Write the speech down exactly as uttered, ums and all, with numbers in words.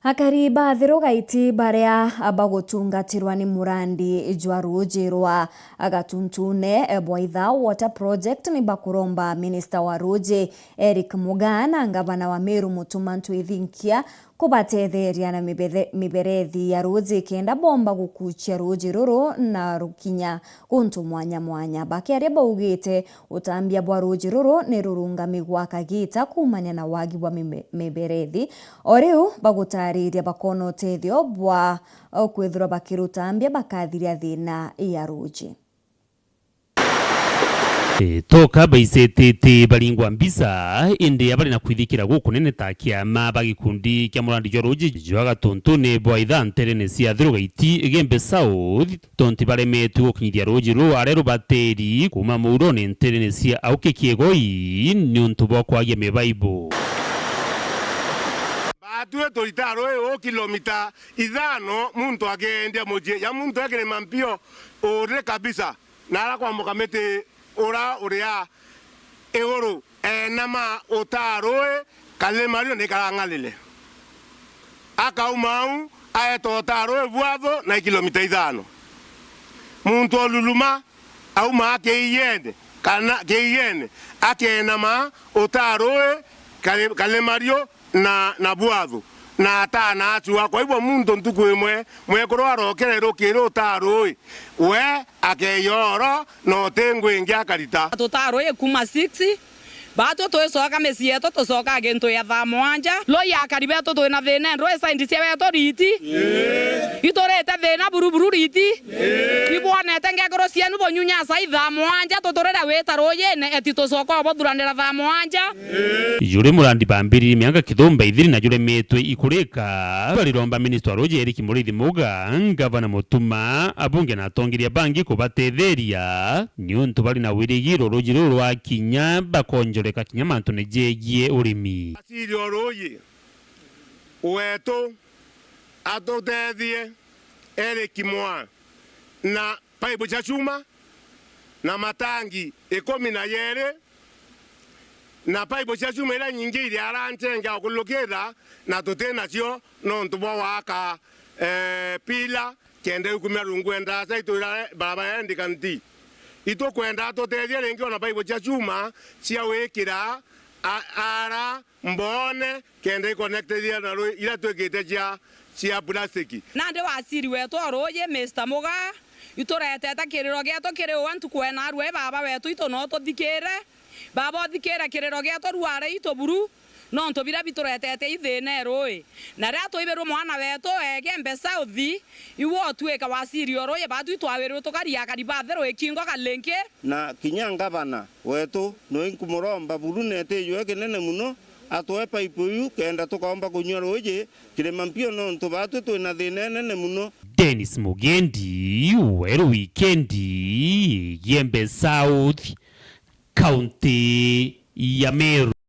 Akari ba Thiru Gaiti baria bagutungatirwa ni murandi jwa ruuji rwa Gatuntune bwa Itha Water Project ni bakuromba minista wa ruuji Eric Mugaa na ngavana wa Meru Mutuma M'Ethingia kubatetheria na mibethe-, miberethi ya ruuji kenda bomba gukuchia ruuji ruru na rukinya guntu mwanya mwanya. Bakiaria baugite utambia bwa ruuji ruru ni rurungamigwa kagita kuumania na wagi bwa mime-, miberethi. O riu bagutariria bakona utethio bwa kwithirwa bakirutambia bakathiria thina ya ruuji. E, toka baicetete baringwa mbica, indi abari na kwithikira gukunene ta kiama ba gikundi kia murandi jwa ruuji jwa Gatuntune bwa Itha nterene cia Thiru Gaiti, Igembe South, tontu baremetwe gukinyithia ruuji ruu aria rubateri kuuma muurone nterene cia Auki Kiegoi niuntu bwa kwagia mibaibo. Baatue turita ruuji uu kilomita ithano, muntu akeendia mucii ya muntu ekirima mpio uri kabisa. Na ara kwa mukamiti ura uria iguru, eenama utaa ruuji, kalima rio ni karang'alile. Akauma au, aeta utaa ruuji bwathu na kilomita ithano. Muntu o luluma, auma kiiyene, kana kiiyene, akeenama utaa ruuji, kali-, kalima rio, na, na bwathu, na ataana acua. Kwa hivyo muntu ntuku imwe mwekuru arokere rukiri utaa ruuji, we akeya oro, na uti ngui ingi akarita. Tutaa ruuji kuuma six, baatwi twicoka micii yetu, tucokaa gintu ya thaa mwanja. Ruuji akari betu twina thina, ruuji side cia wetu riti. Iturite thina buru buru riti. Ibwonete ngekuru cienu bunyunya saa ithaa mwanja, tuturire wita ruujine, eti tucoka ubuthuranira thaa mwanja. Juri murandi bambiririe miaka kithumba ithiri na juremetwe ikurika, bariromba minista wa ruuji Eric Muriithi Muga, ngavana Mutuma, abunge na atongeria bangi kubatetheria, niuntu bari na wirigiro ruuji ruru rwakinya bakonjoreka kinya mantune jegie urimi. Waziri o ruuji wetu atutethie Eric Mwa na paipu cia cuma na matangi ikumi na yeri, na paipu cia cuma iria nyingi iria arancenga ukulukira na tuti nacio nontu bwa waka, eh, pila kenda ikumia rungu e ndaraca itwira barabara ya Ndikanti. Itukwenda atutethie ringi ona paipu cia cuma cia wikira a-, ara mboone kenda iconnectithia na rui-, iria twikite cia, cia plastic. Nandi waziri wetu o ruuji, Mister Muga, ituretete kiriro gietu kiri uwe ntuku ena arua, baba wetu, itu no tuthikire. Baba, uthikire kiriro gietu, ruare itu buru, nontu biria bituretete i thina e ruuji. Na riria twibirwe mwana wetu eege mbeca uthi, iwe utuike waziri o ruuji, baatwi twawirwe tukaria akari ba Thiru ikingo kalingi. Na kinya ngavana wetu, nui nkumuromba buru na etijwe kinene muno, atwe paipu iu, kenda tukaomba kunyua ruuji kirima mpio, nontu baatwi twina thina inene muno. Dennis Mugendi, Weru Wikendi, Igembe South, kaunti ya Meru.